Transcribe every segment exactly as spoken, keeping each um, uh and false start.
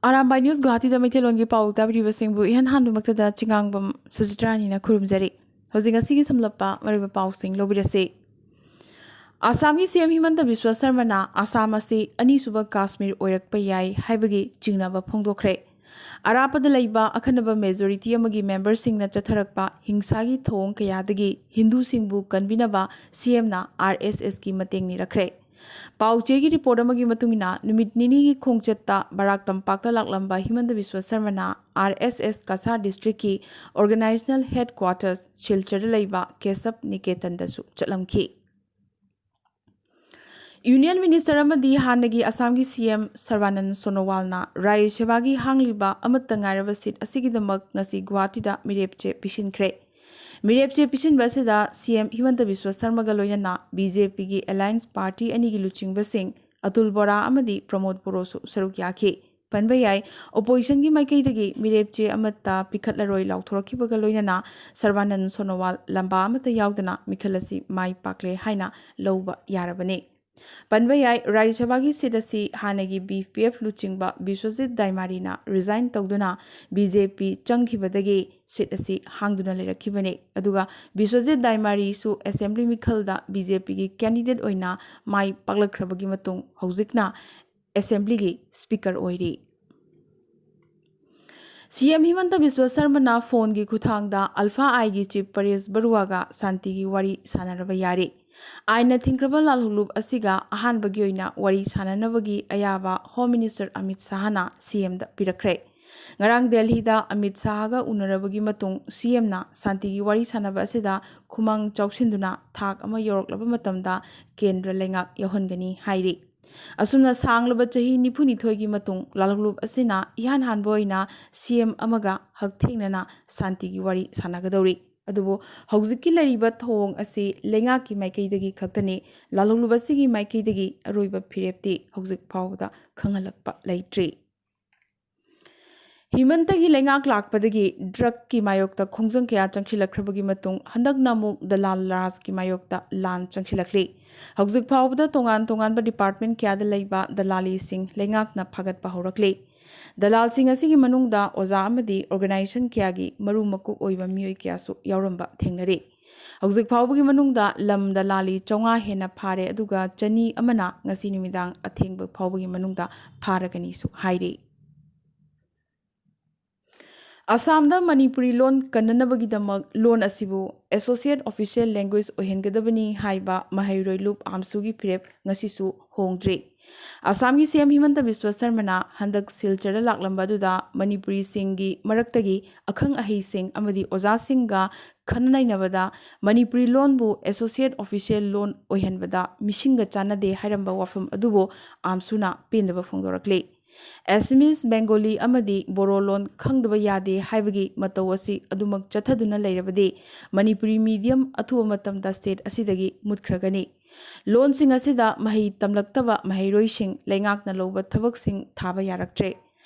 Arambai news ꯒꯨꯋꯥꯍꯥꯇꯤꯗ ꯃꯩꯇꯩꯂꯣꯟꯒꯤ ꯄꯥꯎ ꯇꯥꯕꯤꯔꯤꯕꯁꯤꯡꯕꯨ ꯏꯍꯥꯟ ꯍꯥꯟꯕꯃꯛꯇꯗ ꯆꯤꯉꯥꯡꯕꯝ ꯁꯨꯖꯤꯇ꯭ꯔꯥꯅꯤꯅ ꯈꯨꯔꯨꯝꯖꯔꯤ꯫ ꯍꯧꯖꯤꯛ ꯉꯁꯤꯒꯤ ꯁꯝꯂꯞꯄ ꯃꯔꯨꯑꯣꯏꯕ ꯄꯥꯎꯁꯤꯡ ꯂꯧꯕꯤꯔꯁꯤ꯫ ꯑꯁꯥꯝꯒꯤ ꯁꯤ ꯑꯦꯝ ꯍꯤꯃꯟꯇ ꯕꯤꯁ꯭ꯋ ꯁꯔꯃꯅ ꯑꯁꯥꯝ ꯑꯁꯤ ꯑꯅꯤꯁꯨꯕ ꯀꯥꯁꯃꯤꯔ ꯑꯣꯏꯔꯛꯄ ꯌꯥꯏ ꯍꯥꯏꯕꯒꯤ ꯆꯤꯡꯅꯕ ꯐꯣꯡꯗꯣꯛꯈ꯭ꯔꯦ꯫ ꯑꯔꯥꯞꯄꯗ ꯂꯩꯕ ꯑꯈꯟꯅꯕ ꯃꯦꯖꯣꯔꯤꯇꯤ ꯑꯃꯒꯤ ꯃꯦꯝꯕꯔꯁꯤꯡꯅ ꯆꯠꯊꯔꯛꯄ ꯍꯤꯡꯁꯥꯒꯤ ꯊꯧꯑꯣꯡ ꯀꯌꯥꯗꯒꯤ ꯍꯤꯟꯗꯨꯁꯤꯡꯕꯨ ꯀꯟꯕꯤꯅꯕ ꯁꯤ ꯑꯦꯝꯅ ꯑꯥꯔ ꯑꯦꯁ ꯑꯦꯁꯀꯤ ꯃꯇꯦꯡ ꯅꯤꯔꯛꯈ꯭ꯔꯦ꯫ ꯄꯥꯎ ꯆꯦꯒꯤ ꯔꯤꯄꯣꯔꯠ ꯑꯃꯒꯤ ꯃꯇꯨꯡ ꯏꯟꯅ, ꯅꯨꯃꯤꯠ ꯅꯤꯅꯤꯒꯤ ꯈꯣꯡꯆꯠꯇ ꯕꯔꯥꯛ ꯇꯝꯄꯥꯛꯇ ꯂꯥꯛꯂꯝꯕ ꯍꯤꯃꯟꯇ ꯕꯤꯁ꯭ꯋ ꯁꯔꯃꯅ ꯑꯥꯔ ꯑꯦꯁ ꯑꯦꯁ ꯀꯁꯥꯔ ꯗꯤꯁꯇ꯭ꯔꯤꯛꯀꯤ ꯑꯣꯔꯒꯅꯥꯏꯖꯅꯦꯜ ꯍꯦꯗꯀ꯭ꯋꯥꯇꯔꯁ ꯁꯤꯜꯆꯔꯗ ꯂꯩꯕ ꯀꯦꯁꯕ ꯅꯤꯀꯦꯇꯟꯗꯁꯨ ꯆꯠꯂꯝꯈꯤ꯫ ꯌꯨꯅꯤꯌꯟ ꯃꯤꯅꯤꯁꯇꯔ ꯑꯃꯗꯤ ꯍꯥꯟꯅꯒꯤ ꯑꯁꯥꯝꯒꯤ ꯁꯤ ꯑꯦꯝ ꯁꯔꯕꯥꯅꯟ ꯁꯣꯅꯣꯋꯥꯜꯅ ꯔꯥꯖ꯭ꯌ ꯁꯦꯕꯥꯒꯤ ꯍꯥꯡꯂꯤꯕ ꯑꯃꯠꯇ ꯉꯥꯏꯔꯕ ꯁꯤꯠ ꯑꯁꯤꯒꯤꯗꯃꯛ ꯉꯁꯤ ꯒꯨꯋꯥꯍꯥꯇꯤꯗ ꯃꯤꯔꯦꯞꯆꯦ ꯄꯤꯁꯤꯟꯈ꯭ꯔꯦ꯫ ꯃꯤꯔꯦꯞꯆꯦ ꯄꯤꯁꯤꯟꯕ ꯑꯁꯤꯗ ꯁꯤ ꯑꯦꯝ ꯍꯤꯃꯟꯇ ꯕꯤꯁ꯭ꯋ ꯁꯔꯃꯒ ꯂꯣꯏꯅꯅ ꯕꯤ ꯖꯦ ꯄꯤꯒꯤ ꯑꯦꯂꯥꯏꯟꯁ ꯄꯥꯔꯇꯤ ꯑꯅꯤꯒꯤ ꯂꯨꯆꯤꯡꯕꯁꯤꯡ ꯑꯇꯨꯜ ꯕꯣꯔꯥ ꯑꯃꯗꯤ ꯄ꯭ꯔꯃꯣꯗ ꯕꯣꯔꯣꯁꯨ ꯁꯔꯨꯛ ꯌꯥꯈꯤ꯫ ꯄꯟꯕ ꯌꯥꯏ, ꯑꯣꯄꯣꯖꯤꯁꯟꯒꯤ ꯃꯥꯏꯀꯩꯗꯒꯤ ꯃꯤꯔꯦꯞꯆꯦ ꯑꯃꯠꯇ ꯄꯤꯈꯠꯂꯔꯣꯏ ꯂꯥꯎꯊꯣꯔꯛꯈꯤꯕꯒ ꯂꯣꯏꯅꯅ ꯁꯔꯕꯥꯅꯟ ꯁꯣꯅꯣꯋꯥꯜ ꯂꯝꯕꯥ ꯑꯃꯠꯇ ꯌꯥꯎꯗꯅ ꯃꯤꯈꯜ ꯑꯁꯤ ꯃꯥꯏ ꯄꯥꯛꯂꯦ ꯍꯥꯏꯅ ꯂꯧꯕ ꯌꯥꯔꯕꯅꯤ꯫ ꯄꯟꯕ ꯌꯥꯏ, ꯔꯥꯖ꯭ꯌ ꯁꯚꯥꯒꯤ ꯁꯤꯠ ꯑꯁꯤ ꯍꯥꯟꯅꯒꯤ ꯕꯤ ꯄꯤ ꯑꯦꯐ ꯂꯨꯆꯤꯡꯕ ꯕꯤꯁ꯭ꯋꯖꯤꯠ ꯗꯥꯏꯃꯥꯔꯤꯅ ꯔꯤꯖꯥꯏꯟ ꯇꯧꯗꯨꯅ ꯕꯤ ꯖꯦ ꯄꯤ ꯆꯪꯈꯤꯕꯗꯒꯤ ꯁꯤꯠ ꯑꯁꯤ ꯍꯥꯡꯗꯨꯅ ꯂꯩꯔꯛꯈꯤꯕꯅꯤ꯫ ꯑꯗꯨꯒ ꯕꯤꯁ꯭ꯋꯖꯤꯠ ꯗꯥꯏꯃꯥꯔꯤꯁꯨ ꯑꯦꯁꯦꯝꯕ꯭ꯂꯤ ꯃꯤꯈꯜꯗ ꯕꯤ ꯖꯦ ꯄꯤꯒꯤ ꯀꯦꯟꯗꯤꯗꯦꯠ ꯑꯣꯏꯅ ꯃꯥꯏ ꯄꯥꯛꯂꯛꯈ꯭ꯔꯕꯒꯤ ꯃꯇꯨꯡ ꯍꯧꯖꯤꯛꯅ ꯑꯦꯁꯦꯝꯕ꯭ꯂꯤꯒꯤ ꯁ꯭ꯄꯤꯀꯔ ꯑꯣꯏꯔꯤ꯫ ꯁꯤ ꯑꯦꯝ ꯍꯤꯃꯟꯇ ꯕꯤꯁ꯭ꯋ ꯁꯔꯃꯅ ꯐꯣꯟꯒꯤ ꯈꯨꯠꯊꯥꯡꯗ ꯑꯜꯐꯥ ꯑꯥꯏꯒꯤ ꯆꯤꯐ ꯄꯔꯦꯁ ꯕꯔꯨꯋꯥꯒ ꯁꯥꯟꯇꯤꯒꯤ ꯋꯥꯔꯤ ꯁꯥꯟꯅꯔꯕ ꯌꯥꯔꯦ꯫ ꯑꯥꯏꯟꯅ ꯊꯤꯡꯈ꯭ꯔꯕ ꯂꯥꯜꯍꯧꯂꯨꯞ ꯑꯁꯤꯒ ꯑꯍꯥꯟꯕꯒꯤ ꯑꯣꯏꯅ ꯋꯥꯔꯤ ꯁꯥꯟꯅꯅꯕꯒꯤ ꯑꯌꯥꯕ ꯍꯣꯝ ꯃꯤꯅꯤꯁꯇꯔ ꯑꯃꯤꯠ ꯁꯥꯍꯅ ꯁꯤ ꯑꯦꯝꯗ ꯄꯤꯔꯛꯈ꯭ꯔꯦ꯫ ꯉꯔꯥꯡ ꯗꯦꯜꯍꯤꯗ ꯑꯃꯤꯠ ꯁꯥꯍꯒ ꯎꯅꯔꯕꯒꯤ ꯃꯇꯨꯡ ꯁꯤ ꯑꯦꯝꯅ ꯁꯥꯟꯇꯤꯒꯤ ꯋꯥꯔꯤ ꯁꯥꯟꯅꯕ ꯑꯁꯤꯗ ꯈꯨꯃꯥꯡ ꯆꯥꯎꯁꯤꯟꯗꯨꯅ ꯊꯥꯛ ꯑꯃ ꯌꯧꯔꯛꯂꯕ ꯃꯇꯝꯗ ꯀꯦꯟꯗ꯭ꯔ ꯂꯩꯉꯥꯛ ꯌꯥꯎꯍꯟꯒꯅꯤ ꯍꯥꯏꯔꯤ꯫ ꯑꯁꯨꯝꯅ ꯁꯥꯡꯂꯕ ꯆꯍꯤ ꯅꯤꯐꯨꯅꯤꯊꯣꯏꯒꯤ ꯃꯇꯨꯡ ꯂꯥꯜꯍꯧꯂꯨꯞ ꯑꯁꯤꯅ ꯏꯍꯥꯟ ꯍꯥꯟꯕ ꯑꯣꯏꯅ ꯁꯤ ꯑꯦꯝ ꯑꯃꯒ ꯍꯛꯊꯦꯡꯅꯅ ꯁꯥꯟꯇꯤꯒꯤ ꯋꯥꯔꯤ ꯁꯥꯟꯅꯒꯗꯧꯔꯤ꯫ ꯑꯗꯨꯕꯨ ꯍꯧꯖꯤꯛꯀꯤ ꯂꯩꯔꯤꯕ ꯊꯧꯑꯣꯡ ꯑꯁꯤ ꯂꯩꯉꯥꯛꯀꯤ ꯃꯥꯏꯀꯩꯗꯒꯤ ꯈꯛꯇꯅꯤ꯫ ꯂꯥꯜꯍꯧꯂꯨꯞ ꯑꯁꯤꯒꯤ ꯃꯥꯏꯀꯩꯗꯒꯤ ꯑꯔꯣꯏꯕ ꯐꯤꯔꯦꯞꯇꯤ ꯍꯧꯖꯤꯛ ꯐꯥꯎꯕꯗ ꯈꯪꯍꯜꯂꯛꯄ ꯂꯩꯇ꯭ꯔꯤ꯫ ꯍꯤꯃꯟꯇꯒꯤ ꯂꯩꯉꯥꯛ ꯂꯥꯛꯄꯗꯒꯤ ꯗ꯭ꯔꯒꯀꯤ ꯃꯥꯌꯣꯛꯇ ꯈꯣꯡꯖꯪ ꯀꯌꯥ ꯆꯪꯁꯤꯜꯂꯛꯈ꯭ꯔꯕꯒꯤ ꯃꯇꯨꯡ ꯍꯟꯗꯛꯅ ꯑꯃꯨꯛ ꯗꯂꯥꯜ ꯔꯥꯖꯀꯤ ꯃꯥꯌꯣꯛꯇ ꯂꯥꯟ ꯆꯪꯁꯤꯜꯂꯛꯂꯤ꯫ ꯍꯧꯖꯤꯛ ꯐꯥꯎꯕꯗ ꯇꯣꯉꯥꯟ ꯇꯣꯉꯥꯟꯕ ꯗꯤꯄꯥꯔꯠꯃꯦꯟ ꯀꯌꯥꯗ ꯂꯩꯕ ꯗꯂꯥꯂꯤꯁꯤꯡ ꯂꯩꯉꯥꯛꯅ ꯐꯥꯒꯠꯄ ꯍꯧꯔꯛꯂꯤ꯫ ꯗꯂꯥꯜꯁꯤꯡ ꯑꯁꯤꯒꯤ ꯃꯅꯨꯡꯗ ꯑꯣꯖꯥ ꯑꯃꯗꯤ organization ꯀꯌꯥꯒꯤ ꯃꯔꯨ ꯃꯀꯣꯛ ꯑꯣꯏꯕ ꯃꯤꯑꯣꯏ ꯀꯌꯥꯁꯨ ꯌꯥꯎꯔꯝꯕ ꯊꯦꯡꯅꯔꯤ꯫ ꯍꯧꯖꯤꯛ ꯐꯥꯎꯕꯒꯤ ꯃꯅꯨꯡꯗ ꯂꯝ ꯗꯂꯥꯂꯤ ꯆꯥꯝꯃꯉꯥ ꯍꯦꯟꯅ ꯐꯥꯔꯦ, ꯑꯗꯨꯒ ꯆꯅꯤ ꯑꯃꯅ ꯉꯁꯤ ꯅꯨꯃꯤꯗꯥꯡ ꯑꯊꯦꯡꯕ ꯐꯥꯎꯕꯒꯤ ꯃꯅꯨꯡꯗ ꯐꯥꯔꯒꯅꯤꯁꯨ ꯍꯥꯏꯔꯤ꯫ ꯑꯁꯥꯝꯗ ꯃꯅꯤꯄꯨꯔꯤ ꯂꯣꯟ ꯀꯟꯅꯅꯕꯒꯤꯗꯃꯛ ꯂꯣꯟ ꯑꯁꯤꯕꯨ Associate Official Language ꯑꯣꯏꯍꯟꯒꯗꯕꯅꯤ ꯍꯥꯏꯕ ꯃꯍꯩꯔꯣꯏ ꯂꯨꯞ ꯑꯥꯝꯁꯨꯒꯤ ꯐꯤꯔꯦꯞ ꯉꯁꯤꯁꯨ ꯍꯣꯡꯗ꯭ꯔꯤ꯫ ꯑꯁꯥꯝꯒꯤ C M ꯍꯤꯃꯟꯇ ꯕꯤꯁ꯭ꯋ ꯁꯔꯃꯅ ꯍꯟꯗꯛ ꯁꯤꯜꯆꯔꯗ ꯂꯥꯛꯂꯝꯕ ꯑꯗꯨꯗ ꯃꯅꯤꯄꯨꯔꯤꯁꯤꯡꯒꯤ ꯃꯔꯛꯇꯒꯤ ꯑꯈꯪ ꯑꯍꯩꯁꯤꯡ ꯑꯃꯗꯤ ꯑꯣꯖꯥꯁꯤꯡꯒ ꯈꯟꯅ ꯅꯩꯅꯕꯗ ꯃꯅꯤꯄꯨꯔꯤ ꯂꯣꯟꯕꯨ Associate Official ꯂꯣꯟ ꯑꯣꯏꯍꯟꯕꯗ ꯃꯤꯁꯤꯡꯒ ꯆꯥꯟꯅꯗꯦ ꯍꯥꯏꯔꯝꯕ ꯋꯥꯐꯝ ꯑꯗꯨꯕꯨ ꯑꯥꯝꯁꯨꯅ ꯄꯦꯟꯗꯕ ꯐꯣꯡꯗꯣꯔꯛꯂꯤ꯫ Assamese, Bengali ꯑꯃꯗꯤ ꯕꯣꯔꯣ ꯂꯣꯟ ꯈꯪꯗꯕ ꯌꯥꯗꯦ ꯍꯥꯏꯕꯒꯤ ꯃꯇꯧ ꯑꯁꯤ ꯑꯗꯨꯃꯛ ꯆꯠꯊꯗꯨꯅ ꯂꯩꯔꯕꯗꯤ ꯃꯅꯤꯄꯨꯔꯤ medium ꯑꯊꯨꯕ ꯃꯇꯝꯗ state ꯑꯁꯤꯗꯒꯤ ꯃꯨꯠꯈ꯭ꯔꯒꯅꯤ꯫ ꯂꯣꯟꯁꯤꯡ ꯑꯁꯤꯗ ꯃꯍꯩ ꯇꯝꯂꯛꯇꯕ ꯃꯍꯩꯔꯣꯏꯁꯤꯡ ꯂꯩꯉꯥꯛꯅ ꯂꯧꯕ ꯊꯕꯛꯁꯤꯡ ꯊꯥꯕ ꯌꯥꯔꯛꯇ꯭ꯔꯦ꯫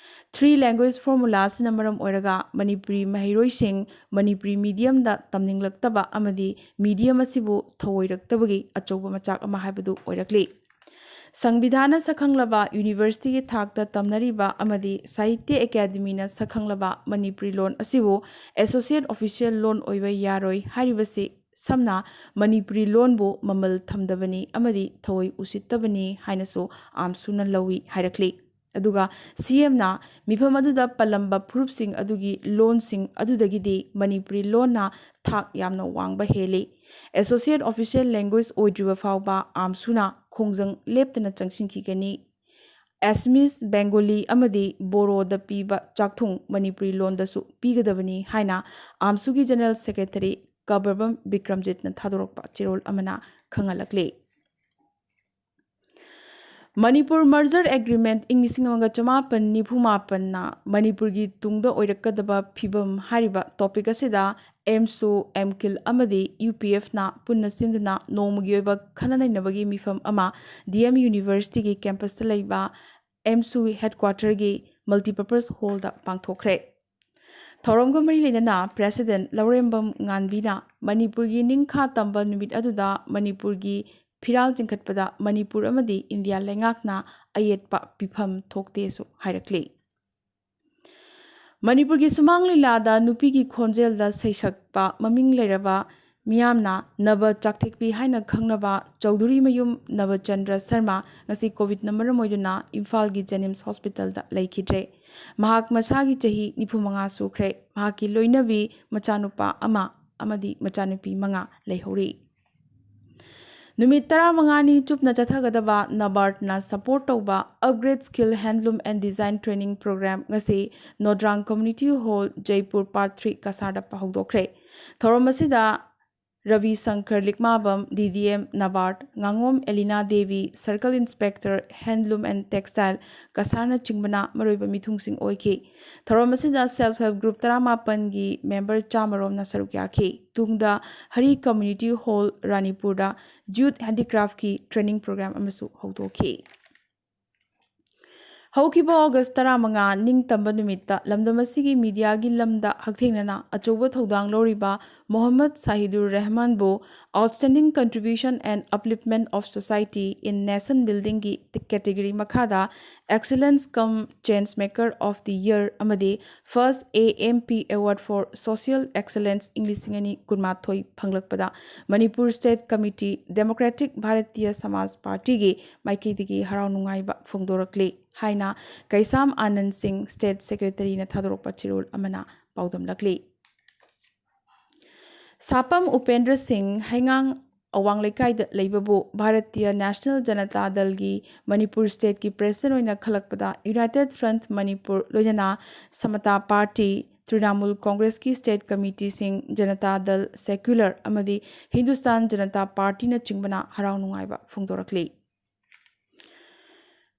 Three language formula ꯑꯁꯤꯅ ꯃꯔꯝ ꯑꯣꯏꯔꯒ ꯃꯅꯤꯄꯨꯔꯤ ꯃꯍꯩꯔꯣꯏꯁꯤꯡ ꯃꯅꯤꯄꯨꯔꯤ mediumꯗ ꯇꯝꯅꯤꯡꯂꯛꯇꯕ ꯑꯃꯗꯤ medium ꯑꯁꯤꯕꯨ ꯊꯧꯑꯣꯏꯔꯛꯇꯕꯒꯤ ꯑꯆꯧꯕ ꯃꯆꯥꯛ ꯑꯃ ꯍꯥꯏꯕꯗꯨ ꯑꯣꯏꯔꯛꯂꯤ꯫ ꯁꯪꯕꯤꯙꯥꯟꯅ ꯁꯛꯈꯪꯂꯕ universityꯒꯤ ꯊꯥꯛꯇ ꯇꯝꯅꯔꯤꯕ ꯑꯃꯗꯤ ꯁꯥꯍꯤꯇ꯭ꯌ ꯑꯦꯀꯥꯗꯃꯤꯅ ꯁꯛꯈꯪꯂꯕ ꯃꯅꯤꯄꯨꯔꯤ ꯂꯣꯟ ꯑꯁꯤꯕꯨ Associate Official ꯂꯣꯟ ꯑꯣꯏꯕ ꯌꯥꯔꯣꯏ ꯍꯥꯏꯔꯤꯕꯁꯤ ꯁꯝꯅ ꯃꯅꯤꯄꯨꯔꯤ ꯂꯣꯟꯕꯨ ꯃꯃꯜ ꯊꯝꯗꯕꯅꯤ ꯑꯃꯗꯤ ꯊꯑꯣꯏ ꯎꯁꯤꯠꯇꯕꯅꯤ ꯍꯥꯏꯅꯁꯨ ꯑꯥꯝꯁꯨꯅ ꯂꯧꯏ ꯍꯥꯏꯔꯛꯂꯤ꯫ ꯑꯗꯨꯒ C Mꯅ ꯃꯤꯐꯝ ꯑꯗꯨꯗ ꯄꯜꯂꯝꯕ ꯐꯨꯔꯨꯞꯁꯤꯡ ꯑꯗꯨꯒꯤ ꯂꯣꯟꯁꯤꯡ ꯑꯗꯨꯗꯒꯤꯗꯤ ꯃꯅꯤꯄꯨꯔꯤ ꯂꯣꯟꯅ ꯊꯥꯛ ꯌꯥꯝꯅ ꯋꯥꯡꯕ ꯍꯦꯜꯂꯤ꯫ Associate Official Language ꯑꯣꯏꯗ꯭ꯔꯤꯕ ꯐꯥꯎꯕ ꯑꯥꯝꯁꯨꯅ ꯈꯣꯡꯖꯪ ꯂꯦꯞꯇꯅ ꯆꯪꯁꯤꯟꯈꯤꯒꯅꯤ꯫ Assamese, Bengali ꯑꯃꯗꯤ ꯕꯣꯔꯣꯗ ꯄꯤꯕ ꯆꯥꯛꯊꯨꯡ ꯃꯅꯤꯄꯨꯔꯤ ꯂꯣꯟꯗꯁꯨ ꯄꯤꯒꯗꯕꯅꯤ ꯍꯥꯏꯅ ꯑꯥꯝꯁꯨꯒꯤ General Secretary ꯀꯕꯔꯕꯝ ꯕꯤꯀ꯭ꯔꯝꯖꯤꯠꯅ ꯊꯥꯗꯣꯔꯛꯄ ꯆꯦꯔꯣꯜ ꯑꯃꯅ ꯈꯪꯍꯜꯂꯛꯂꯤ꯫ ꯃꯅꯤꯄꯨꯔ Merger Agreement ꯏꯪ ꯂꯤꯁꯤꯡ ꯑꯃꯒ ꯆꯃꯥꯄꯟ ꯅꯤꯐꯨ ꯃꯥꯄꯟꯅ ꯃꯅꯤꯄꯨꯔꯒꯤ ꯇꯨꯡꯗ ꯑꯣꯏꯔꯛꯀꯗꯕ ꯐꯤꯕꯝ ꯍꯥꯏꯔꯤꯕ topic ꯑꯁꯤꯗ AMSU, M Khil ꯑꯃꯗꯤ UPFꯅ ꯄꯨꯟꯅ ꯁꯤꯟꯗꯨꯅ ꯅꯣꯡꯃꯒꯤ ꯑꯣꯏꯕ ꯈꯟꯅ ꯅꯩꯅꯕꯒꯤ ꯃꯤꯐꯝ ꯑꯃ D M Universityꯒꯤ campusꯇ ꯂꯩꯕ AMSU headquarterꯒꯤ multipurpose hallꯗ ꯄꯥꯡꯊꯣꯛꯈ꯭ꯔꯦ꯫ ꯊꯧꯔꯝꯒ ꯃꯔꯤ ꯂꯩꯅꯅ President ꯂꯧꯔꯦꯝꯕꯝ ꯉꯥꯟꯕꯤꯅ ꯃꯅꯤꯄꯨꯔꯒꯤ ꯅꯤꯡꯈꯥ ꯇꯝꯕ ꯅꯨꯃꯤꯠ ꯑꯗꯨꯗ ꯃꯅꯤꯄꯨꯔꯒꯤ ꯐꯤꯔꯥꯜ ꯆꯤꯡꯈꯠꯄꯗ ꯃꯅꯤꯄꯨꯔ ꯑꯃꯗꯤ ꯏꯟꯗꯤꯌꯥ ꯂꯩꯉꯥꯛꯅ ꯑꯌꯦꯠꯄ ꯄꯤꯐꯝ ꯊꯣꯛꯇꯦꯁꯨ ꯍꯥꯏꯔꯛꯂꯤ꯫ ꯃꯅꯤꯄꯨꯔꯒꯤ ꯁꯨꯃꯥꯡ ꯂꯤꯂꯥꯗ ꯅꯨꯄꯤꯒꯤ ꯈꯣꯟꯖꯦꯜꯗ ꯁꯩꯁꯛꯄ ꯃꯃꯤꯡ ꯂꯩꯔꯕ ꯃꯤꯌꯥꯝꯅ ꯅꯕ ꯆꯥꯛꯊꯦꯛꯄꯤ ꯍꯥꯏꯅ ꯈꯪꯅꯕ ꯆꯧꯙꯨꯔꯤꯃꯌꯨꯝ ꯅꯕꯆꯟꯗ꯭ꯔ ꯁꯔꯃ ꯉꯁꯤ ꯀꯣꯚꯤꯗꯅ ꯃꯔꯝ ꯑꯣꯏꯗꯨꯅ ꯏꯝꯐꯥꯜꯒꯤ ꯖꯦꯅꯤꯝꯁ ꯍꯣꯁꯄꯤꯇꯥꯜꯗ ꯂꯩꯈꯤꯗ꯭ꯔꯦ꯫ ꯃꯍꯥꯛ ꯃꯁꯥꯒꯤ ꯆꯍꯤ ꯅꯤꯐꯨ ꯃꯉꯥ ꯁꯨꯈ꯭ꯔꯦ꯫ ꯃꯍꯥꯛꯀꯤ ꯂꯣꯏꯅꯕꯤ ꯃꯆꯥꯅꯨꯄꯥ ꯑꯃ ꯑꯃꯗꯤ ꯃꯆꯥꯅꯨꯄꯤ ꯃꯉꯥ ꯂꯩꯍꯧꯔꯤ꯫ ꯅꯨꯃꯤꯠ ꯇꯔꯥꯃꯉꯥꯅꯤ ꯆꯨꯞꯅ ꯆꯠꯊꯒꯗꯕ ꯅꯕꯥꯔꯠꯅ ꯁꯄꯣꯔꯠ ꯇꯧꯕ Upgrade Skill Handloom and Design Training Program ꯉꯁꯤ ꯅꯣꯗ꯭ꯔꯥꯡ community hall, Jaipur, part three, ꯀꯁꯥꯔꯗ ꯍꯧꯗꯣꯛꯈ꯭ꯔꯦ꯫ ꯊꯧꯔꯝ ꯑꯁꯤꯗ Rabi Shankar Likmabam, D D M NABARD, ꯉꯥꯉꯣꯝ Elina Devi, circle inspector, handloom and textile, ꯀꯁꯥꯔꯅꯆꯤꯡꯕꯅ ꯃꯔꯨꯑꯣꯏꯕ ꯃꯤꯊꯨꯡꯁꯤꯡ ꯑꯣꯏꯈꯤ꯫ ꯊꯧꯔꯝ ꯑꯁꯤꯗ ꯁꯦꯜꯐ ꯍꯦꯜꯞ ꯒ꯭ꯔꯨꯞ ꯇꯔꯥꯃꯥꯄꯟꯒꯤ ꯃꯦꯝꯕꯔ ꯆꯥꯃꯔꯣꯝꯅ ꯁꯔꯨꯛ ꯌꯥꯈꯤ꯫ ꯇꯨꯡꯗ ꯍꯔꯤ ꯀꯝꯃ꯭ꯌꯨꯅꯤꯇꯤ ꯍꯣꯜ, ꯔꯥꯅꯤꯄꯨꯔꯗ ꯖꯨꯠ ꯍꯦꯟꯗꯤꯀ꯭ꯔꯥꯐꯀꯤ ꯇ꯭ꯔꯦꯅꯤꯡ ꯄ꯭ꯔꯣꯒ꯭ꯔꯥꯝ ꯑꯃꯁꯨ ꯍꯧꯗꯣꯛꯈꯤ꯫ ꯍꯧꯈꯤꯕ ꯑꯣꯒꯁ ꯇꯔꯥꯃꯉꯥ ꯅꯤꯡꯇꯝꯕ ꯅꯨꯃꯤꯠꯇ ꯂꯝꯗꯝ ꯑꯁꯤꯒꯤ ꯃꯤꯗꯤꯌꯥꯒꯤ ꯂꯝꯗ ꯍꯛꯊꯦꯡꯅꯅ ꯑꯆꯧꯕ ꯊꯧꯗꯥꯡ ꯂꯧꯔꯤꯕ Mohammad ꯁꯥꯍꯤꯗꯨꯔ ꯔꯦꯍꯃꯥꯟꯕꯨ Outstanding Contribution and Upliftment of Society in Nation Buildingꯒꯤ category ꯃꯈꯥꯗ Excellence cum Change Maker of the Year ꯑꯃꯗꯤ First A M P Award for Social Excellence ꯏꯪ ꯂꯤꯁꯤꯡ ꯑꯅꯤ ꯀꯨꯟꯃꯥꯊꯣꯏ ꯐꯪꯂꯛꯄꯗ Manipur state committee, democratic Bharatiya ꯁꯃꯥꯖ ꯄꯥꯔꯇꯤꯒꯤ ꯃꯥꯏꯀꯩꯗꯒꯤ ꯍꯔꯥꯎ ꯅꯨꯡꯉꯥꯏꯕ ꯐꯣꯡꯗꯣꯔꯛꯂꯤ ꯍꯥꯏꯅ ꯀꯩꯁꯥꯝ ꯑꯥꯅꯟꯗ ꯁꯤꯡ, ꯁ꯭ꯇꯦꯠ ꯁꯦꯀ꯭ꯔꯦꯇꯔꯤꯅ ꯊꯥꯗꯣꯔꯛꯄ ꯆꯦꯔꯣꯜ ꯑꯃꯅ ꯄꯥꯎꯗꯝꯂꯛꯂꯤ꯫ ꯁꯥꯄꯝ ꯎꯄꯦꯟꯗ꯭ꯔ ꯁꯤꯡ, ꯍꯩꯉꯥꯡ ꯑꯋꯥꯡ ꯂꯩꯀꯥꯏꯗ ꯂꯩꯕꯕꯨ ꯚꯥꯔꯇꯤꯌ ꯅꯦꯁꯅꯦꯜ ꯖꯅꯇꯥ ꯗꯜꯒꯤ ꯃꯅꯤꯄꯨꯔ ꯁ꯭ꯇꯦꯠꯀꯤ ꯄ꯭ꯔꯦꯁꯤꯗꯦꯟꯠ ꯑꯣꯏꯅ ꯈꯜꯂꯛꯄꯗ United Front Manipur, ꯂꯣꯏꯅꯅ ꯁꯃꯇꯥ ꯄꯥꯔꯇꯤ, ꯇ꯭ꯔꯤꯅꯥꯃꯨꯜ ꯀꯣꯡꯒ꯭ꯔꯦꯁꯀꯤ ꯁ꯭ꯇꯦꯠ ꯀꯃꯤꯇꯤꯁꯤꯡ, ꯖꯅꯇꯥ ꯗꯜ, ꯁꯦꯀ꯭ꯌꯨꯂꯔ ꯑꯃꯗꯤ ꯍꯤꯟꯗꯨꯁꯇꯥꯟ ꯖꯅꯇꯥ ꯄꯥꯔꯇꯤꯅꯆꯤꯡꯕꯅ ꯍꯔꯥꯎ ꯅꯨꯡꯉꯥꯏꯕ ꯐꯣꯡꯗꯣꯔꯛꯂꯤ꯫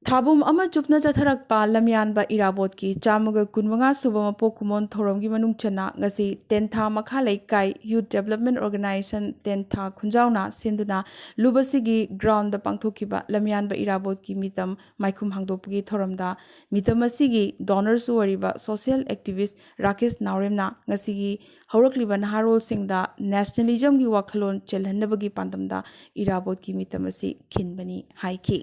ꯊꯥꯕꯨꯝ ꯑꯃ ꯆꯨꯞꯅ ꯆꯠꯊꯔꯛꯄ ꯂꯝꯌꯥꯟꯕ ꯏꯔꯥꯕꯣꯠꯀꯤ ꯆꯥꯝꯃꯒ ꯀꯨꯟꯃꯉꯥ ꯁꯨꯕ ꯃꯄꯣꯛ ꯀꯨꯝꯑꯣꯟ ꯊꯧꯔꯝꯒꯤ ꯃꯅꯨꯡ ꯆꯟꯅ ꯉꯁꯤ ꯇꯦꯟꯊꯥ ꯃꯈꯥ ꯂꯩꯀꯥꯏ Youth Development Organisation ꯇꯦꯟꯊꯥ ꯈꯨꯟꯖꯥꯎꯅ ꯁꯤꯟꯗꯨꯅ ꯂꯨꯞ ꯑꯁꯤꯒꯤ ꯒ꯭ꯔꯥꯎꯟꯗ ꯄꯥꯡꯊꯣꯛꯈꯤꯕ ꯂꯝꯌꯥꯟꯕ ꯏꯔꯥꯕꯣꯠꯀꯤ ꯃꯤꯇꯝ ꯃꯥꯏꯈꯨꯝ ꯍꯥꯡꯗꯣꯛꯄꯒꯤ ꯊꯧꯔꯝꯗ ꯃꯤꯇꯝ ꯑꯁꯤꯒꯤ ꯗꯣꯅꯔꯁꯨ ꯑꯣꯏꯔꯤꯕ ꯁꯣꯁꯤꯌꯦꯜ ꯑꯦꯛꯇꯤꯚꯤꯁ ꯔꯥꯀꯦꯁ ꯅꯥꯎꯔꯦꯝꯅ ꯉꯁꯤꯒꯤ ꯍꯧꯔꯛꯂꯤꯕ ꯅꯍꯥꯔꯣꯜꯁꯤꯡꯗ ꯅꯦꯁꯅꯦꯂꯤꯖꯝꯒꯤ ꯋꯥꯈꯜꯂꯣꯟ ꯆꯦꯜꯍꯟꯅꯕꯒꯤ ꯄꯥꯟꯗꯝꯗ ꯏꯔꯥꯕꯣꯠꯀꯤ ꯃꯤꯇꯝ ꯑꯁꯤ ꯈꯤꯟꯕꯅꯤ ꯍꯥꯏꯈꯤ꯫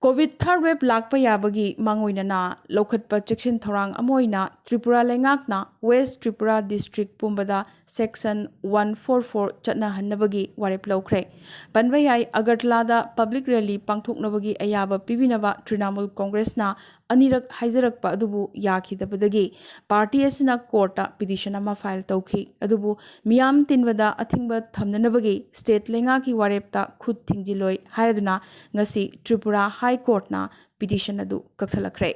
ꯀꯣꯚꯤꯗ ꯊꯥꯔꯗ ꯋꯦꯕ ꯂꯥꯛꯄ ꯌꯥꯕꯒꯤ ꯃꯥꯡꯑꯣꯏꯅꯅ ꯂꯧꯈꯠꯄ ꯆꯦꯛꯁꯤꯟ ꯊꯧꯔꯥꯡ ꯑꯃ ꯑꯣꯏꯅ ꯇ꯭ꯔꯤꯄꯨꯔꯥ ꯂꯩꯉꯥꯛꯅ ꯋꯦꯁ ꯇ꯭ꯔꯤꯄꯨꯔꯥ ꯗꯤꯁꯇ꯭ꯔꯤꯛ ꯄꯨꯝꯕꯗ ꯁꯦꯛꯁꯟ ꯋꯥꯟ ꯐꯣꯔ ꯐꯣꯔ ꯆꯠꯅꯍꯟꯅꯕꯒꯤ ꯋꯥꯔꯦꯞ ꯂꯧꯈ꯭ꯔꯦ꯫ ꯄꯟꯕ ꯌꯥꯏ, ꯑꯒꯔꯇꯂꯥꯗ ꯄꯕ꯭ꯂꯤꯛ ꯔꯦꯂꯤ ꯄꯥꯡꯊꯣꯛꯅꯕꯒꯤ ꯑꯌꯥꯕ ꯄꯤꯕꯤꯅꯕ ꯇ꯭ꯔꯤꯅꯥꯃꯨꯜ ꯀꯣꯡꯒ꯭ꯔꯦꯁꯅ ꯑꯅꯤꯔꯛ ꯍꯥꯏꯖꯔꯛꯄ ꯑꯗꯨꯕꯨ ꯌꯥꯈꯤꯗꯕꯗꯒꯤ ꯄꯥꯔꯇꯤ ꯑꯁꯤꯅ ꯀꯣꯔꯠꯇ ꯄꯤꯇꯤꯁꯟ ꯑꯃ ꯐꯥꯏꯜ ꯇꯧꯈꯤ꯫ ꯑꯗꯨꯕꯨ ꯃꯤꯌꯥꯝ ꯇꯤꯟꯕꯗ ꯑꯊꯤꯡꯕ ꯊꯝꯅꯅꯕꯒꯤ ꯁ꯭ꯇꯦꯠ ꯂꯩꯉꯥꯛꯀꯤ ꯋꯥꯔꯦꯞꯇ ꯈꯨꯠ ꯊꯤꯡꯖꯤꯜꯂꯣꯏ ꯍꯥꯏꯔꯗꯨꯅ ꯉꯁꯤ ꯇ꯭ꯔꯤꯄꯨꯔꯥ ꯍꯥꯏ ꯀꯣꯔꯠꯅ ꯄꯤꯇꯤꯁꯟ ꯑꯗꯨ ꯀꯛꯊꯠꯂꯛꯈ꯭ꯔꯦ꯫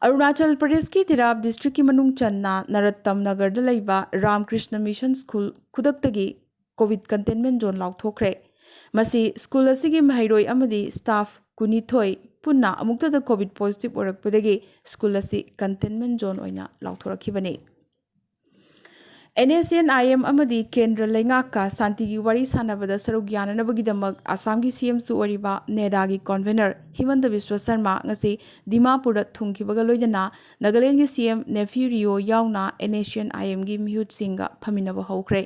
ꯑꯔꯨꯅꯥꯆꯜ ꯄ꯭ꯔꯗꯦꯁꯀꯤ ꯇꯤꯔꯥꯞ ꯗꯤꯁꯇ꯭ꯔꯤꯛꯀꯤ ꯃꯅꯨꯡ ꯆꯟꯅ ꯅꯔꯠꯇꯝ ꯅꯒꯔꯗ ꯂꯩꯕ ꯔꯥꯝꯀ꯭ꯔꯤꯁꯅ ꯃꯤꯁꯟ ꯁ꯭ꯀꯨꯜ ꯈꯨꯗꯛꯇꯒꯤ ꯀꯣꯚꯤꯗ ꯀꯟꯇꯦꯟꯃꯦꯟ ꯖꯣꯟ ꯂꯥꯎꯊꯣꯛꯈ꯭ꯔꯦ꯫ ꯃꯁꯤ ꯁ꯭ꯀꯨꯜ ꯑꯁꯤꯒꯤ ꯃꯍꯩꯔꯣꯏ ꯑꯃꯗꯤ ꯁ꯭ꯇꯥꯐ ꯀꯨꯟꯅꯤꯊꯣꯏ ꯄꯨꯟꯅ ꯑꯃꯨꯛꯇꯗ ꯀꯣꯚꯤꯗ ꯄꯣꯖꯤꯇꯤꯚ ꯑꯣꯏꯔꯛꯄꯗꯒꯤ ꯁ꯭ꯀꯨꯜ ꯑꯁꯤ ꯀꯟꯇꯦꯟꯃꯦꯟ ꯖꯣꯟ ꯑꯣꯏꯅ ꯂꯥꯎꯊꯣꯔꯛꯈꯤꯕꯅꯤ꯫ N S N I M ꯑꯃꯗꯤ ꯀꯦꯟꯗ꯭ꯔ ꯂꯩꯉꯥꯛꯀ ꯁꯥꯟꯇꯤꯒꯤ ꯋꯥꯔꯤ ꯁꯥꯟꯅꯕꯗ ꯁꯔꯨꯛ ꯌꯥꯅꯅꯕꯒꯤꯗꯃꯛ ꯑꯁꯥꯝꯒꯤ ꯁꯤ ꯑꯦꯝꯁꯨ ꯑꯣꯏꯔꯤꯕ ꯅꯦꯗꯥꯒꯤ ꯀꯣꯟꯚꯦꯅꯔ ꯍꯤꯃꯟꯇ ꯕꯤꯁ꯭ꯋ ꯁꯔꯃ ꯉꯁꯤ ꯗꯤꯃꯥꯄꯨꯔꯗ ꯊꯨꯡꯈꯤꯕꯒ ꯂꯣꯏꯅꯅ ꯅꯥꯒꯥꯂꯦꯟꯒꯤ ꯁꯤ ꯑꯦꯝ ꯅꯦꯐ꯭ꯌꯨ ꯔꯤꯑꯣ ꯌꯥꯎꯅ ꯑꯦꯟ ꯑꯦꯁ ꯑꯦꯟ ꯑꯥꯏ ꯑꯦꯝꯒꯤ ꯃꯤꯍꯨꯠꯁꯤꯡꯒ ꯐꯝꯃꯤꯟꯅꯕ ꯍꯧꯈ꯭ꯔꯦ꯫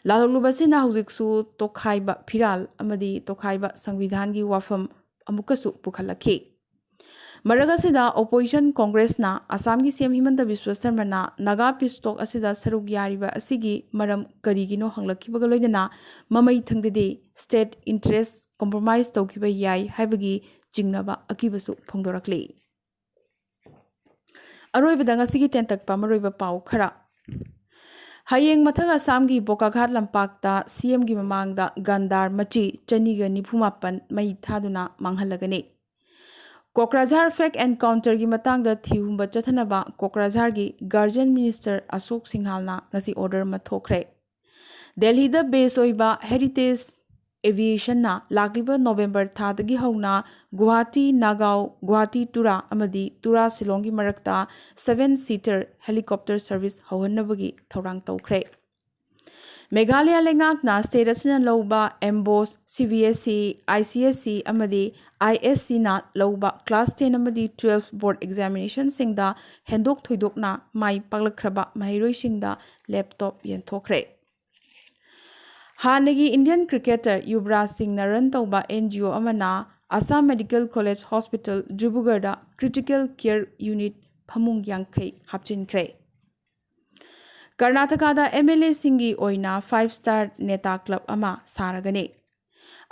ꯂꯥꯂꯣꯛꯂꯨꯕ ꯑꯁꯤꯅ ꯍꯧꯖꯤꯛꯁꯨ ꯇꯣꯈꯥꯏꯕ ꯐꯤꯔꯥꯜ ꯑꯃꯗꯤ ꯇꯣꯈꯥꯏꯕ ꯁꯪꯕꯤꯙꯥꯟꯒꯤ ꯋꯥꯐꯝ ꯑꯃꯨꯛꯀꯁꯨ ꯄꯨꯈꯠꯂꯛꯈꯤ꯫ ꯃꯔꯛ ꯑꯁꯤꯗ ꯑꯣꯄꯣꯖꯤꯁꯟ ꯀꯣꯡꯒ꯭ꯔꯦꯁꯅ ꯑꯁꯥꯝꯒꯤ ꯁꯤ ꯑꯦꯝ ꯍꯤꯃꯟꯇ ꯕꯤꯁ꯭ꯋ ꯁꯔꯃꯅ ꯅꯥꯒꯥ ꯄꯤꯁ ꯇꯣꯛ ꯑꯁꯤꯗ ꯁꯔꯨꯛ ꯌꯥꯔꯤꯕ ꯑꯁꯤꯒꯤ ꯃꯔꯝ ꯀꯔꯤꯒꯤꯅꯣ ꯍꯪꯂꯛꯈꯤꯕꯒ ꯂꯣꯏꯅꯅ ꯃꯃꯩ ꯊꯪꯗꯗꯤ ꯁ꯭ꯇꯦꯠ ꯏꯟꯇꯔꯦꯁ ꯀꯣꯝꯄ꯭ꯔꯣꯃꯥꯏꯖ ꯇꯧꯈꯤꯕ ꯌꯥꯏ ꯍꯥꯏꯕꯒꯤ ꯆꯤꯡꯅꯕ ꯑꯀꯤꯕꯁꯨ ꯐꯣꯡꯗꯣꯔꯛꯂꯤ꯫ ꯑꯔꯣꯏꯕꯗ ꯉꯁꯤꯒꯤ ꯇꯦꯟꯇꯛꯄ ꯃꯔꯨꯑꯣꯏꯕ ꯄꯥꯎ ꯈꯔ꯫ ꯍꯌꯦꯡ ꯃꯊꯛ ꯑꯁꯥꯝꯒꯤ ꯕꯣꯀꯥꯘꯥꯠ ꯂꯝꯄꯥꯛꯇ ꯁꯤ ꯑꯦꯝꯒꯤ ꯃꯃꯥꯡꯗ ꯒꯟꯗꯥꯔ ꯃꯆꯤ ꯆꯅꯤꯒ ꯅꯤꯐꯨ ꯃꯥꯄꯟ ꯃꯩ ꯊꯥꯗꯨꯅ ꯃꯥꯡꯍꯜꯂꯒꯅꯤ꯫ ꯀꯣꯀ꯭ꯔꯥꯖꯥꯔ ꯐꯦꯛ ꯑꯦꯟꯀꯥꯎꯟꯇꯔꯒꯤ ꯃꯇꯥꯡꯗ ꯊꯤꯍꯨꯝꯕ ꯆꯠꯊꯅꯕ ꯀꯣꯀ꯭ꯔꯥꯖꯥꯔꯒꯤ ꯒꯥꯔꯖꯤꯌꯟ ꯃꯤꯅꯤꯁꯇꯔ ꯑꯁꯣꯛ ꯁꯤꯡꯍꯥꯜꯅ ꯉꯁꯤ ꯑꯣꯔꯗꯔ ꯑꯃ ꯊꯣꯛꯈ꯭ꯔꯦ꯫ ꯗꯦꯜꯍꯤꯗ ꯕꯦꯁ ꯑꯣꯏꯕ ꯍꯦꯔꯤꯇꯦꯖ ꯑꯦꯚꯤꯌꯦꯁꯟꯅ ꯂꯥꯛꯂꯤꯕ ꯅꯣꯕꯦꯝꯕꯔ ꯊꯥꯗꯒꯤ ꯍꯧꯅ ꯒꯨꯋꯥꯍꯥꯇꯤ ꯅꯥꯒꯥꯎ, ꯒꯨꯋꯥꯍꯥꯇꯤ ꯇꯨꯔꯥ ꯑꯃꯗꯤ ꯇꯨꯔꯥ ꯁꯤꯂꯣꯡꯒꯤ ꯃꯔꯛꯇ ꯁꯚꯦꯟ ꯁꯤꯇꯔ ꯍꯦꯂꯤꯀꯣꯞꯇꯔ ꯁꯔꯚꯤꯁ ꯍꯧꯍꯟꯅꯕꯒꯤ ꯊꯧꯔꯥꯡ ꯇꯧꯈ꯭ꯔꯦ꯫ ꯃꯦꯘꯥꯂꯌꯥ ꯂꯩꯉꯥꯛꯅ ꯁ꯭ꯇꯦꯠ ꯑꯁꯤꯅ ꯂꯧꯕ ꯑꯦꯝꯕꯣꯁ, C B S E, I C S E ꯑꯃꯗꯤ ꯑꯥꯏ ꯑꯦꯁ ꯁꯤꯅ ꯂꯧꯕ ꯀ꯭ꯂꯥꯁ ꯇꯦꯟ ꯑꯃꯗꯤ ꯇꯨꯋꯦꯜꯐ ꯕꯣꯔꯗ ꯑꯦꯛꯖꯥꯃꯤꯅꯦꯁꯟꯁꯤꯡꯗ ꯍꯦꯟꯗꯣꯛ ꯊꯣꯏꯗꯣꯛꯅ ꯃꯥꯏ ꯄꯥꯛꯂꯛꯈ꯭ꯔꯕ ꯃꯍꯩꯔꯣꯏꯁꯤꯡꯗ ꯂꯦꯞꯇꯣꯞ ꯌꯦꯟꯊꯣꯛꯈ꯭ꯔꯦ꯫ ꯍꯥꯟꯅꯒꯤ ꯏꯟꯗꯤꯌꯟ ꯀ꯭ꯔꯤꯀꯦꯇꯔ ꯌꯨꯕꯔꯥꯖ ꯁꯤꯡꯅ ꯔꯟ ꯇꯧꯕ ꯑꯦꯟ ꯖꯤ ꯑꯣ ꯑꯃꯅ ꯑꯁꯥꯝ ꯃꯦꯗꯤꯀꯦꯜ ꯀꯣꯂꯦꯖ ꯍꯣꯁꯄꯤꯇꯥꯜ ꯗꯤꯕ꯭ꯔꯨꯒꯔꯗ ꯀ꯭ꯔꯤꯇꯤꯀꯦꯜ ꯀꯤꯌꯔ ꯌꯨꯅꯤꯠ ꯐꯃꯨꯡ ꯌꯥꯡꯈꯩ ꯍꯥꯞꯆꯤꯟꯈ꯭ꯔꯦ꯫ ꯀꯔꯅꯥꯇꯀꯥꯗ ꯑꯦꯝ ꯑꯦꯜ ꯑꯦꯁꯤꯡꯒꯤ ꯑꯣꯏꯅ ꯐꯥꯏꯚ ꯁ꯭ꯇꯥꯔ ꯅꯦꯇꯥ ꯀ꯭ꯂꯕ ꯑꯃ ꯁꯥꯔꯒꯅꯤ꯫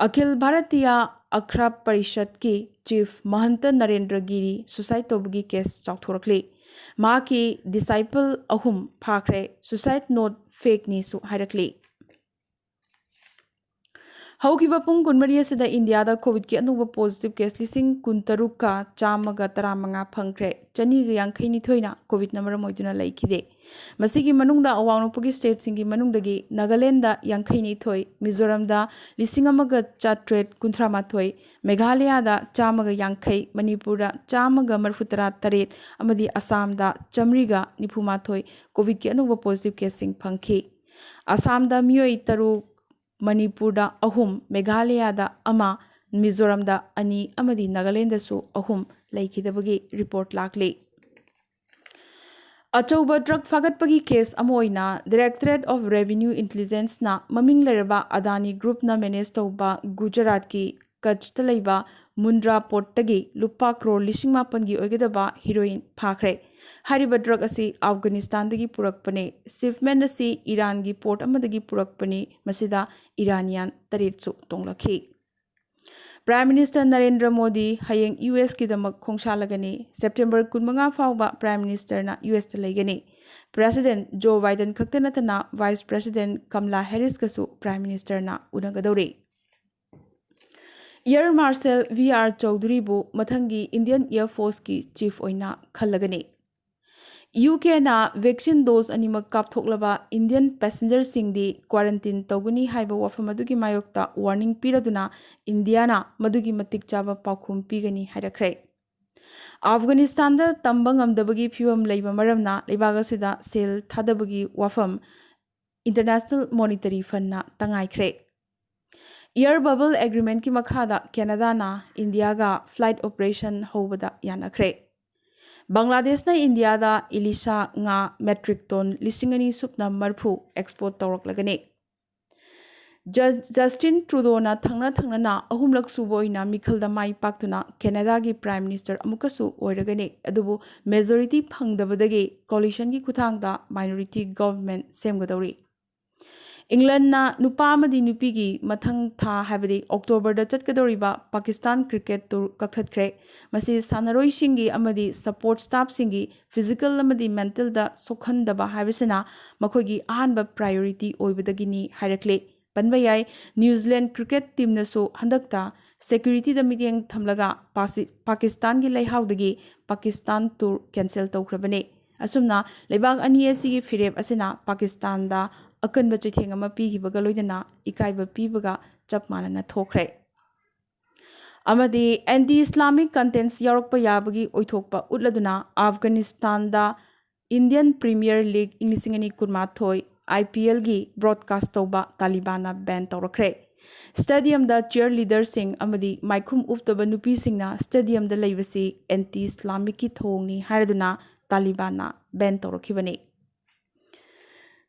ꯑꯈꯤꯜ ꯚꯥꯔꯇꯤꯌꯥ ꯑꯈ꯭ꯔꯥ ꯄꯔꯤꯁꯠꯀꯤ ꯆꯤꯐ ꯃꯍꯟꯇ ꯅꯔꯦꯟꯗ꯭ꯔ ꯒꯤꯔꯤ ꯁꯨꯁꯥꯏꯗ ꯇꯧꯕꯒꯤ ꯀꯦꯁ ꯆꯥꯎꯊꯣꯔꯛꯂꯤ꯫ ꯃꯍꯥꯛꯀꯤ ꯗꯤꯁꯥꯏꯄꯜ ꯑꯍꯨꯝ ꯐꯥꯈ꯭ꯔꯦ, ꯁꯨꯁꯥꯏꯗ ꯅꯣꯠ ꯐꯦꯛꯅꯤꯁꯨ ꯍꯥꯏꯔꯛꯂꯤ꯫ ꯍꯧꯈꯤꯕ ꯄꯨꯡ ꯀꯨꯟꯃꯔꯤ ꯑꯁꯤꯗ ꯏꯟꯗꯤꯌꯥꯗ ꯀꯣꯚꯤꯗꯀꯤ ꯑꯅꯧꯕ ꯄꯣꯖꯤꯇꯤꯚ ꯀꯦꯁ ꯂꯤꯁꯤꯡ ꯀꯨꯟꯇꯔꯨꯛꯀ ꯆꯥꯝꯃꯒ ꯇꯔꯥꯃꯉꯥ ꯐꯪꯈ꯭ꯔꯦ꯫ ꯆꯅꯤꯒ ꯌꯥꯡꯈꯩꯅꯤꯊꯣꯏꯅ ꯀꯣꯚꯤꯗꯅ ꯃꯔꯝ ꯑꯣꯏꯗꯨꯅ ꯂꯩꯈꯤꯗꯦ꯫ ꯃꯁꯤꯒꯤ ꯃꯅꯨꯡꯗ ꯑꯋꯥꯡ ꯅꯣꯡꯄꯣꯛꯀꯤ ꯁ꯭ꯇꯦꯠꯁꯤꯡꯒꯤ ꯃꯅꯨꯡꯗꯒꯤ ꯅꯥꯒꯥꯂꯦꯟꯗ ꯌꯥꯡꯈꯩꯅꯤꯊꯣꯏ, ꯃꯤꯖꯣꯔꯥꯝꯗ ꯂꯤꯁꯤꯡ ꯑꯃꯒ ꯆꯥꯇ꯭ꯔꯦꯠ ꯀꯨꯟꯊ꯭ꯔꯥ ꯃꯥꯊꯣꯏ, ꯃꯦꯘꯥꯂꯌꯥꯗ ꯆꯥꯝꯃꯒ ꯌꯥꯡꯈꯩ, ꯃꯅꯤꯄꯨꯔꯗ ꯆꯥꯝꯃꯒ ꯃꯔꯤꯐꯨꯇꯔꯥ ꯇꯔꯦꯠ ꯑꯃꯗꯤ ꯑꯁꯥꯝꯗ ꯆꯥꯝꯃꯔꯤꯒ ꯅꯤꯐꯨ ꯃꯥꯊꯣꯏ ꯀꯣꯚꯤꯗꯀꯤ ꯑꯅꯧꯕ ꯄꯣꯖꯤꯇꯤꯚ ꯀꯦꯁꯁꯤꯡ ꯐꯪꯈꯤ꯫ ꯑꯁꯥꯝꯗ ꯃꯤꯑꯣꯏ ꯇꯔꯨꯛ, ꯃꯅꯤꯄꯨꯔꯗ ꯑꯍꯨꯝ, ꯃꯦꯘꯥꯂꯌꯥꯗ ꯑꯃ, ꯃꯤꯖꯣꯔꯥꯝꯗ ꯑꯅꯤ ꯑꯃꯗꯤ ꯅꯥꯒꯥꯂꯦꯟꯗꯁꯨ ꯑꯍꯨꯝ ꯂꯩꯈꯤꯗꯕꯒꯤ ꯔꯤꯄꯣꯔꯠ ꯂꯥꯛꯂꯤ꯫ ꯑꯆꯧꯕ ꯗ꯭ꯔꯒ ꯐꯥꯒꯠꯄꯒꯤ ꯀꯦꯁ ꯑꯃ ꯑꯣꯏꯅ Directorate of Revenue Intelligenceꯅ ꯃꯃꯤꯡ ꯂꯩꯔꯕ ꯑꯗꯥꯅꯤ ꯒ꯭ꯔꯨꯞꯅ ꯃꯦꯅꯦꯖ ꯇꯧꯕ ꯒꯨꯖꯔꯥꯠꯀꯤ ꯀꯆꯇ ꯂꯩꯕ ꯃꯨꯟꯗ꯭ꯔꯥ ꯄꯣꯔꯠꯇꯒꯤ ꯂꯨꯄꯥ ꯀ꯭ꯔꯣꯔ ꯂꯤꯁꯤꯡ ꯃꯥꯄꯟꯒꯤ ꯑꯣꯏꯒꯗꯕ ꯍꯤꯔꯣꯏꯟ ꯐꯥꯈ꯭ꯔꯦ꯫ ꯍꯥꯏꯔꯤꯕ ꯗ꯭ꯔꯒ ꯑꯁꯤ ꯑꯐꯒꯥꯅꯤꯁꯇꯥꯟꯗꯒꯤ ꯄꯨꯔꯛꯄꯅꯤ꯫ ꯁꯤꯞꯃꯦꯟ ꯑꯁꯤ ꯏꯔꯥꯟꯒꯤ ꯄꯣꯔꯠ ꯑꯃꯗꯒꯤ ꯄꯨꯔꯛꯄꯅꯤ꯫ ꯃꯁꯤꯗ Iranian ꯇꯔꯦꯠꯁꯨ ꯇꯣꯡꯂꯛꯈꯤ꯫ Prime minister Narendra Modi ꯍꯌꯦꯡ ꯌꯨ ꯑꯦꯁꯀꯤꯗꯃꯛ ꯈꯣꯡꯁꯥꯜꯂꯒꯅꯤ꯫ ꯁꯦꯞꯇꯦꯝꯕꯔ ꯀꯨꯟꯃꯉꯥ ꯐꯥꯎꯕ ꯄ꯭ꯔꯥꯏꯝ ꯃꯤꯅꯤꯁꯇꯔꯅ ꯌꯨ ꯑꯦꯁꯇ ꯂꯩꯒꯅꯤ꯫ ꯄ꯭ꯔꯦꯁꯤꯗꯦꯟꯠ ꯖꯣ ꯕꯥꯏꯗꯟ ꯈꯛꯇ ꯅꯠꯇꯅ ꯚꯥꯏꯁ ꯄ꯭ꯔꯦꯁꯤꯗꯦꯟꯠ ꯀꯝꯂꯥ ꯍꯦꯔꯤꯁꯀꯁꯨ ꯄ꯭ꯔꯥꯏꯝ ꯃꯤꯅꯤꯁꯇꯔꯅ ꯎꯅꯒꯗꯧꯔꯤ꯫ ꯑꯦꯌꯔ ꯃꯥꯔꯁꯦꯜ ꯚꯤ ꯑꯥꯔ ꯆꯧꯙꯨꯔꯤꯕꯨ ꯃꯊꯪꯒꯤ ꯏꯟꯗꯤꯌꯟ ꯑꯦꯌꯔ ꯐꯣꯔꯁꯀꯤ ꯆꯤꯐ ꯑꯣꯏꯅ ꯈꯜꯂꯒꯅꯤ꯫ ꯌꯨ ꯀꯦꯅ ꯚꯦꯛꯁꯤꯟ ꯗꯣꯁ ꯑꯅꯤꯃꯛ ꯀꯥꯞꯊꯣꯛꯂꯕ ꯏꯟꯗꯤꯌꯟ ꯄꯦꯁꯦꯟꯖꯔꯁꯤꯡꯗꯤ ꯀ꯭ꯋꯥꯔꯦꯟꯇꯤꯟ ꯇꯧꯒꯅꯤ ꯍꯥꯏꯕ ꯋꯥꯐꯝ ꯑꯗꯨꯒꯤ ꯃꯥꯌꯣꯛꯇ ꯋꯥꯔꯅꯤꯡ ꯄꯤꯔꯗꯨꯅ ꯏꯟꯗꯤꯌꯥꯅ ꯃꯗꯨꯒꯤ ꯃꯇꯤꯛ ꯆꯥꯕ ꯄꯥꯎꯈꯨꯝ ꯄꯤꯒꯅꯤ ꯍꯥꯏꯔꯛꯈ꯭ꯔꯦ꯫ ꯑꯐꯒꯥꯅꯤꯁꯇꯥꯟꯗ ꯇꯝꯕ ꯉꯝꯗꯕꯒꯤ ꯐꯤꯕꯝ ꯂꯩꯕ ꯃꯔꯝꯅ ꯂꯩꯕꯥꯛ ꯑꯁꯤꯗ ꯁꯦꯜ ꯊꯥꯗꯕꯒꯤ ꯋꯥꯐꯝ ꯏꯟꯇꯔꯅꯦꯁꯅꯦꯜ ꯃꯣꯅꯤꯇꯔꯤ ꯐꯟꯅ ꯇꯉꯥꯏꯈ꯭ꯔꯦ꯫ ꯑꯦꯌꯔ ꯕꯕꯜ ꯑꯦꯒ꯭ꯔꯤꯃꯦꯟꯠꯀꯤ ꯃꯈꯥꯗ ꯀꯦꯅꯥꯗꯥꯅ ꯏꯟꯗꯤꯌꯥꯒ ꯐ꯭ꯂꯥꯏꯠ ꯑꯣꯄꯔꯦꯁꯟ ꯍꯧꯕꯗ ꯌꯥꯅꯈ꯭ꯔꯦ꯫ ꯕꯪꯒ꯭ꯂꯥꯗꯦꯁꯅ ꯏꯟꯗꯤꯌꯥꯗ ꯏꯂꯤꯁꯥ ꯉꯥ ꯃꯦꯇ꯭ꯔꯤꯛ ꯇꯣꯟ ꯂꯤꯁꯤꯡ ꯑꯅꯤ ꯁꯨꯞꯅ ꯃꯔꯤꯐꯨ ꯑꯦꯛꯁꯄꯣꯔꯠ ꯇꯧꯔꯛꯂꯒꯅꯤ꯫ ꯖ- ꯖꯁꯇꯤꯟ ꯇ꯭ꯔꯨꯗꯣꯅ ꯊꯪꯅ ꯊꯪꯅꯅ ꯑꯍꯨꯝꯂꯛ ꯁꯨꯕ ꯑꯣꯏꯅ ꯃꯤꯈꯜꯗ ꯃꯥꯏ ꯄꯥꯛꯇꯨꯅ ꯀꯦꯅꯥꯗꯥꯒꯤ Prime Minister ꯑꯃꯨꯛꯀꯁꯨ ꯑꯣꯏꯔꯒꯅꯤ꯫ ꯑꯗꯨꯕꯨ majority ꯐꯪꯗꯕꯗꯒꯤ coalitionꯒꯤ ꯈꯨꯠꯊꯥꯡꯗ minority government ꯁꯦꯝꯒꯗꯧꯔꯤ꯫ ꯏꯪꯂꯟꯅ ꯅꯨꯄꯥ ꯑꯃꯗꯤ ꯅꯨꯄꯤꯒꯤ ꯃꯊꯪ ꯊꯥ, ꯍꯥꯏꯕꯗꯤ Octoberꯗ ꯆꯠꯀꯗꯧꯔꯤꯕ ꯄꯥꯀꯤꯁꯇꯥꯟ cricket tour ꯀꯛꯊꯠꯈ꯭ꯔꯦ꯫ ꯃꯁꯤ ꯁꯥꯟꯅꯔꯣꯏꯁꯤꯡꯒꯤ ꯑꯃꯗꯤ support staffꯁꯤꯡꯒꯤ physical ꯑꯃꯗꯤ mentalꯗ ꯁꯣꯛꯍꯟꯗꯕ ꯍꯥꯏꯕꯁꯤꯅ ꯃꯈꯣꯏꯒꯤ ꯑꯍꯥꯟꯕ priority ꯑꯣꯏꯕꯗꯒꯤꯅꯤ ꯍꯥꯏꯔꯛꯂꯤ꯫ ꯄꯟꯕ ꯌꯥꯏ, New Zealand cricket teamꯅꯁꯨ ꯍꯟꯗꯛꯇ securityꯗ ꯃꯤꯠꯌꯦꯡ ꯊꯝꯂꯒ ꯄꯥꯁꯤ- ꯄꯥꯀꯤꯁꯇꯥꯟꯒꯤ ꯂꯩꯍꯥꯎꯗꯒꯤ ꯄꯥꯀꯤꯁꯇꯥꯟ tour cancel ꯇꯧꯈ꯭ꯔꯕꯅꯤ꯫ ꯑꯁꯨꯝꯅ ꯂꯩꯕꯥꯛ ꯑꯅꯤ ꯑꯁꯤꯒꯤ ꯐꯤꯔꯦꯞ ꯑꯁꯤꯅ ꯄꯥꯀꯤꯁꯇꯥꯟꯗ ꯑꯀꯟꯕ ꯆꯩꯊꯦꯡ ꯑꯃ ꯄꯤꯈꯤꯕꯒ ꯂꯣꯏꯅꯅ ꯏꯀꯥꯏꯕ ꯄꯤꯕꯒ ꯆꯞ ꯃꯥꯟꯅꯅ ꯊꯣꯛꯈ꯭ꯔꯦ꯫ ꯑꯃꯗꯤ anti Islamic contents ꯌꯥꯎꯔꯛꯄ ꯌꯥꯕꯒꯤ ꯑꯣꯏꯊꯣꯛꯄ ꯎꯠꯂꯗꯨꯅ ꯑꯐꯒꯥꯅꯤꯁꯇꯥꯟꯗ Indian Premier League ꯏꯪ ꯂꯤꯁꯤꯡ ꯑꯅꯤ ꯀꯨꯟꯃꯥꯊꯣꯏ IPLꯒꯤ broadcast ꯇꯧꯕ ꯇꯥꯂꯤꯕꯥꯟꯅ ban ꯇꯧꯔꯛꯈ꯭ꯔꯦ꯫ Stadiumꯗ cheerleaderꯁꯤꯡ ꯑꯃꯗꯤ ꯃꯥꯏꯈꯨꯝ ꯎꯞꯇꯕ ꯅꯨꯄꯤꯁꯤꯡꯅ stadiumꯗ ꯂꯩꯕꯁꯤ anti Islamicꯀꯤ ꯊꯧꯑꯣꯡꯅꯤ ꯍꯥꯏꯔꯗꯨꯅ ꯇꯥꯂꯤꯕꯥꯟꯅ ban ꯇꯧꯔꯛꯈꯤꯕꯅꯤ꯫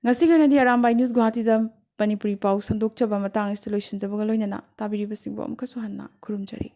ꯉꯁꯤꯒꯤ ꯑꯣꯏꯅꯗꯤ ꯑꯔꯥꯝꯕꯥꯏ News ꯒꯨꯋꯥꯍꯥꯇꯤꯗ ꯃꯅꯤꯄꯨꯔꯤ ꯄꯥꯎ ꯁꯟꯗꯣꯛꯆꯕ ꯃꯇꯥꯡ ꯑꯁꯤꯗ ꯂꯣꯏꯁꯤꯟꯖꯕꯒ ꯂꯣꯏꯅꯅ ꯇꯥꯕꯤꯔꯤꯕꯁꯤꯡꯕꯨ ꯑꯃꯨꯛꯀꯁꯨ ꯍꯟꯅ ꯈꯨꯔꯨꯝꯖꯔꯤ꯫